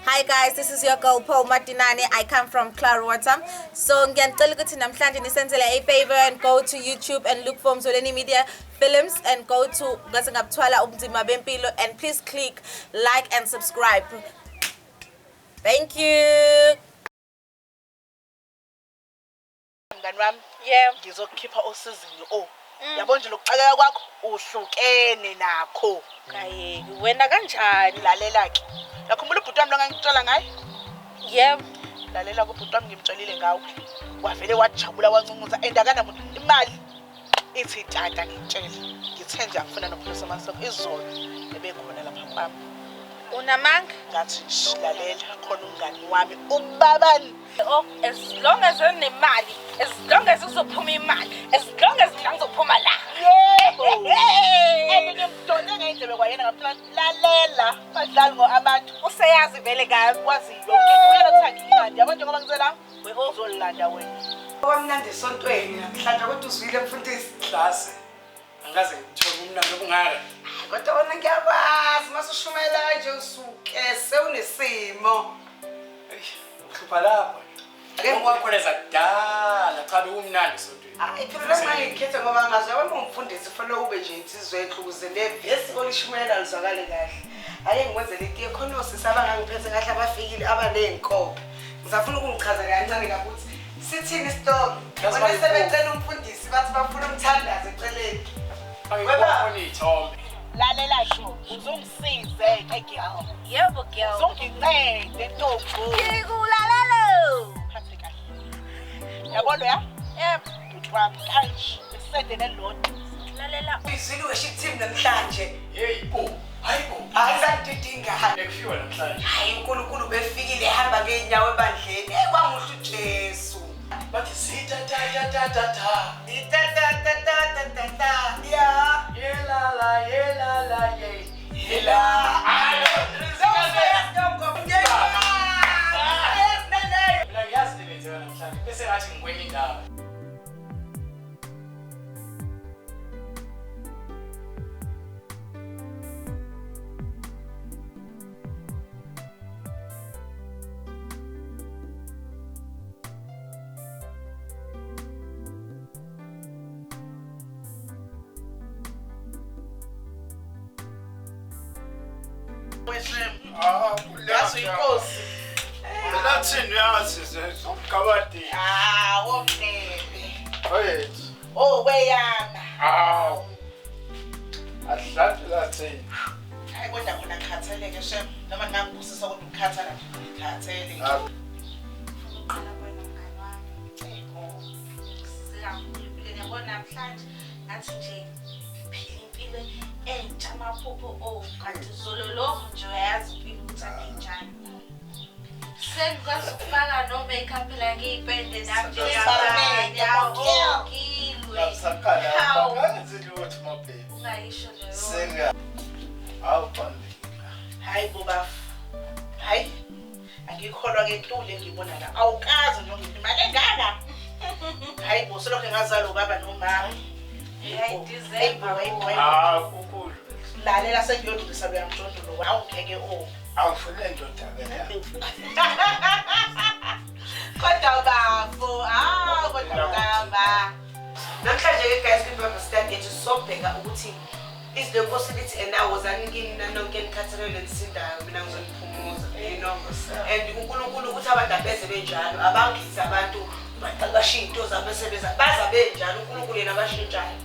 Hi guys, this is your girl Paul Matinane. I come from Clarwater. So ngiyanicela ukuthi namhlanje nisenzele a favor and go to YouTube and look for Mzoleni Media Films and go to Ngaze Ngabuthwala Ubunzima Bempilo and please click like and subscribe. Thank you. Mngani wami, Yeah. ngizokukhipha osizini o. Yabo nje lokuxakeka kwakho uhlukene nakho. Kayeki wena kanjani? Lalela ke. Yakhumbula ubhuti wami lo ngangikutshela ngaye? Yebo. Lalela kubhuti wami ngimtshelile ngawe. Wavele wajabula wanconcoza and akanamuntu imali ithi tata ngitshele. Ngithe nje angifuna nophulisa amasoko izolo ebekhona lapha kwami. Unamanga? Ngathi "Shh, lalela khona umngani wami ubabani. Oh, as long as unemali, as long as uzophuma imali, as long as mina ngizophuma la. Yebo. And ngimdonse ngeyindlebe kwayena ngamtshela lalela badlali ngo abantu. Useyazi vele kabi. Wazi yonke into uyena kuthiwa ngiyilande yabo njengoba ngizela uzolanda wena. Kwamnandi esontweni namhlanje kodwa uzwile mfundisi. Hlase. Angikaze ngithole umnandi obungaka. Kodwa wena ngiyakwazi masushumayela kanje usuke sewunesimo. Eish, uhlupha lapho. Ake Ngokwakhona kudala cha bekumnandi esontweni. Hayi phela noma ngikhethe ngoba ngazi yabona umfundisi kufanele ube nje insizwa enhle ukuze le vesi olishumayela lizwakale kahle. Ake ngikwenzele itiye khona osisi abangangiphethe kahle abafikile abaney'nkophe. Ngisafuna ukungichazela kancane kabi ukuthi sithini isitori. Yazi Bona bani- sebecela umfundisi bathi bafuna umthandazo eceleni. Angikubona iy'thombe. Lalela sho uzongisize ke girl. Yebo girl. Uzongincede ntombo. Ngikulalelo. Phathe kahle. Yabo lo ya? Yebo. Bhuti wami kanje esende nelodwa. Lalela. Izwile worship team namhlanje. Hey bo, hayi bo. Hayi sangididinga. Bekufiwa namhlanje. Hayi uNkulunkulu befikile ehamba ngeenyawo ebandleni. Eh kwamuhle uJesu. Bathi sita ta ta ta ta ta. Ta ta ta ta ta ta ta. Ya. Yela la yela la ye. Yela. Mina ngiyazi le benzeka namhlanje. Bese ngathi ngikwenye indawo. Ah, Yazi inkosi. Phela thina uyazi zomgabadini. Ah, womnebe. Wethu. Oh weyama. Hawu. Adlali la thina. Hayi kodwa khona khathaleke shem. Noma ngingakubusisa kodwa ukukhathala nje ngikhathele. Ah. Uqala kwena mngani wami. Sikakhulu empilweni yabo namhlanje ngathi nje ngiphila impilo entsha amaphupho oh kanti zolo lokhu nje uyayazi impilo ukuthi anginjani. Sengikwazi ukufaka no-makeup phela ngiyipende nami Ngiyiparamente, njengabanye Lapsakala. Hawu. Bangenzi lutho mabheki. Ungayisho leyo. Serious. Hawu Pandi. Hayi bo bafu. Hayi. Angikholwa ke ntuli engibona la. Awukazi nje ngiphi imali engaka. Hayi bo selokhu ngazalwa ubaba nomama. Uyayideserve, Hayi bo, hayi bo, hayi bo. Ah, kukhulu. Lalela sengiyolungisa loya mjondolo awungeke o. Awufune ndoda ke la. Kodwa bafo, ah kodwa baba. Namhlanje ke guys kwi-Bible study yethu sizobheka ukuthi izwi lenkosi lithi ena wozani kimi nanonke enikhathalelwe nenisindayo mina ngizoniphumuza you know and uNkulunkulu ukuthi abantu abeze benjalo abangithi abantu baqasha into zabo sebeza baza benjalo uNkulunkulu yena abashintshayo.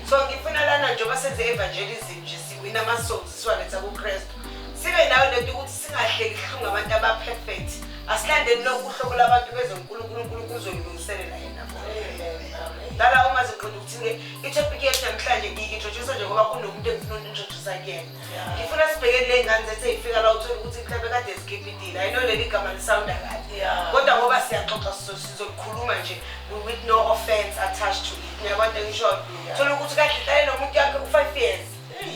So ngifuna lana njengoba senze evangelism nje siwina ama-souls siwaletha kuKristu sibe nayo lento ukuthi singahleki sihlungu abantu aba-perfect. Asilandeni lokhu uhlobo labantu bezoNkulunkulu uNkulunkulu uzoyilungiselela yena bona. Lala uma ziqonda ukuthi-ke i-topic yethu namhlanje ngiyi-introduce njengoba kunomuntu engifuna uku-introduce kuyena. Ngifuna sibhekeni le ngane zethu ey'fika la uthole ukuthi mhlawumbe kade zikhipitile. I know leli gama lisawunda kabi. Kodwa ngoba siyaxoxa sizokhuluma nje with no offense attached to it. Ngiyabona into engishoyo. Thola ukuthi kade ihlale nomuntu yakhe u-5 years.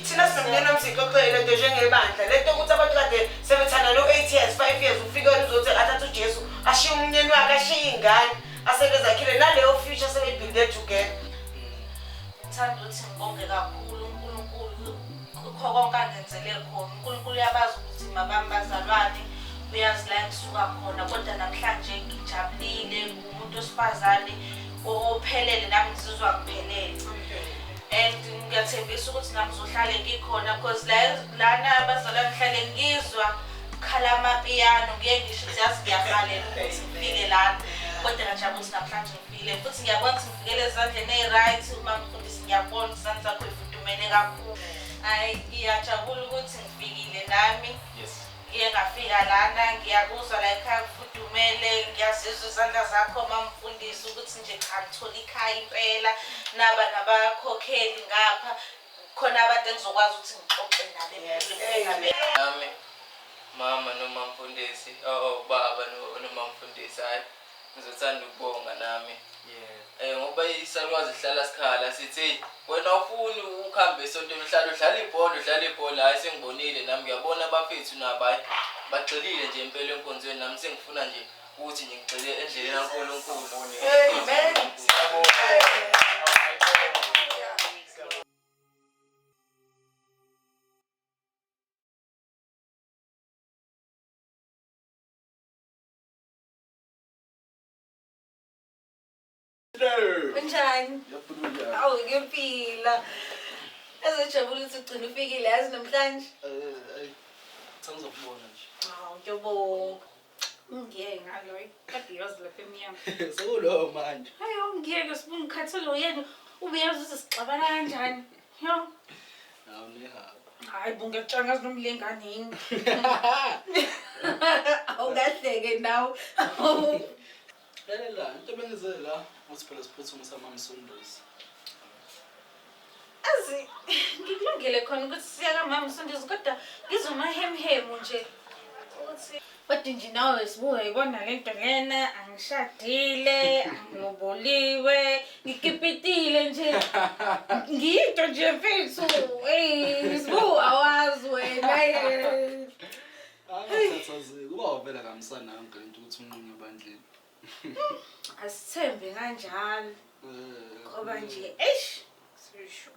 Thina sinomnyeni wami siyixoxele lento njengebandla. Lento ukuthi abantu kade sebethanda no-8 years, 5 years ufike wena uzothi athathe uJesu ashiye umnyeni wakhe ashiye iy'ngane asebezakhile naleyo future sebeyibuilde together. Ngithanda ukuthi ngibonge kakhulu uNkulunkulu kukho konke angenzele khona. uNkulunkulu uyabazi ukuthi mabami bazalwane ngisuka khona, kodwa namhlanje ngijabulile, ngumuntu wesifazane ophelele, nami ngizizwa ngiphelele. And ngiyathembisa ukuthi nami ngizohlale ngikhona because lana abazalwane ngihlale ngizwa khala amapiyano, ngiye ngisho ukuthi yazi ngiyahalela ukuthi ngifike lana, kodwa ngiyajabula ukuthi namhlanje ngifikile. Futhi ngiyabona ukuthi ngifikele ezandleni eyi-right. Uma mfundisi ngiyabona izandla zakho ifudumele kakhulu. Hhayi, ngiyajabula ukuthi ngifikile nami. Ngiye ngafika lana, ngiyakuzwa la ekhaya kufudumele, ngiyazizwa izandla zakho mamfundisi ukuthi nje cha ngithola ikhaya impela, naba nabakhokheli ngapha khona abantu engizokwazi ukuthi ngixoxe nabo empilweni. Nami mama noma mfundisi, oh baba noma mfundisi, hayi ngizothanda ukubonga nami. Ngoba isalukazi sihlala sikhala sithi wena ufuni ukuhamba esontweni, uhlala udlala ibhola, udlala ibhola. Hayi sengibonile nami, ngiyabona abafethu nabo hayi bagxilile nje impela enkonzweni, nami sengifuna nje ukuthi nje ngigxile endleleni kaNkulunkulu. Amen. Kunjani? Awu ngempila. Ezojabula ukuthi ugcina ufikile yazi namhlanje. Sengizokubona nje. Hawu ngiyabonga. Ngiyeke ngalo kade yazi lapha emnyango. Sekulo manje. Hayi ngiyeke sibungikhathele yena ubuyazi ukuthi sixabana kanjani. Yo. Hawu nehaba. Hayi bungiyakutshela ngazi noma lengane yini. Awukahleke nawe. Lalela, into bengize la uthi phela siphuthume samamsunduzi. Azi ngikulungele khona ukuthi siya kamama Msunduzi, kodwa ngizomahemhemu nje ukuthi kodwa nje nawe sibuke yibona lento lena, angishadile, angiloboliwe, ngikipitile nje. Ngiyinto nje mfethu. Hey, sibu awazi wena. Angikhathazeki, uba wavela kamsana yonke lento ukuthi unqunywe ebandleni. Asithembe kanjalo. Ngoba nje eish sishuba.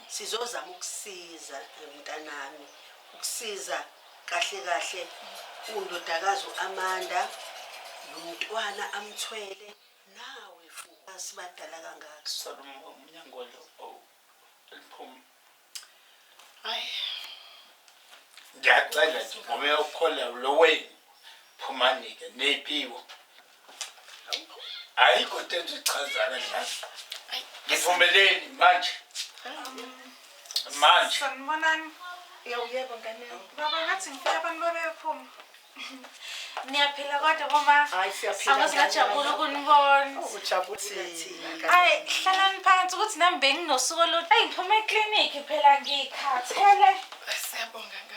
Sizozama ukusiza mntanami Ukusiza kahle kahle undodakazi uAmanda nomntwana amthwele nawe futhi sibadala kangaka. Salomo umnyango lo eliphumi. Hayi. Ngiyacela nje ngoba uyawukhola lo wenu. Phumani-ke ney'phiwo. Ayikho into engizoyichaza-ke la. Ngivumeleni manje. Manje. Sanibonani. Yebo ngane yami. Baba ngathi ngifika abantu babephuma. Niyaphila kodwa boma. Hayi siyaphila. Angaze ngajabula ukunibona. Ujabula thina. Hayi hlalani phansi ukuthi nami benginosuku olude. Eyi ngiphuma eklinikhi phela ngikhathele. Siyabonga.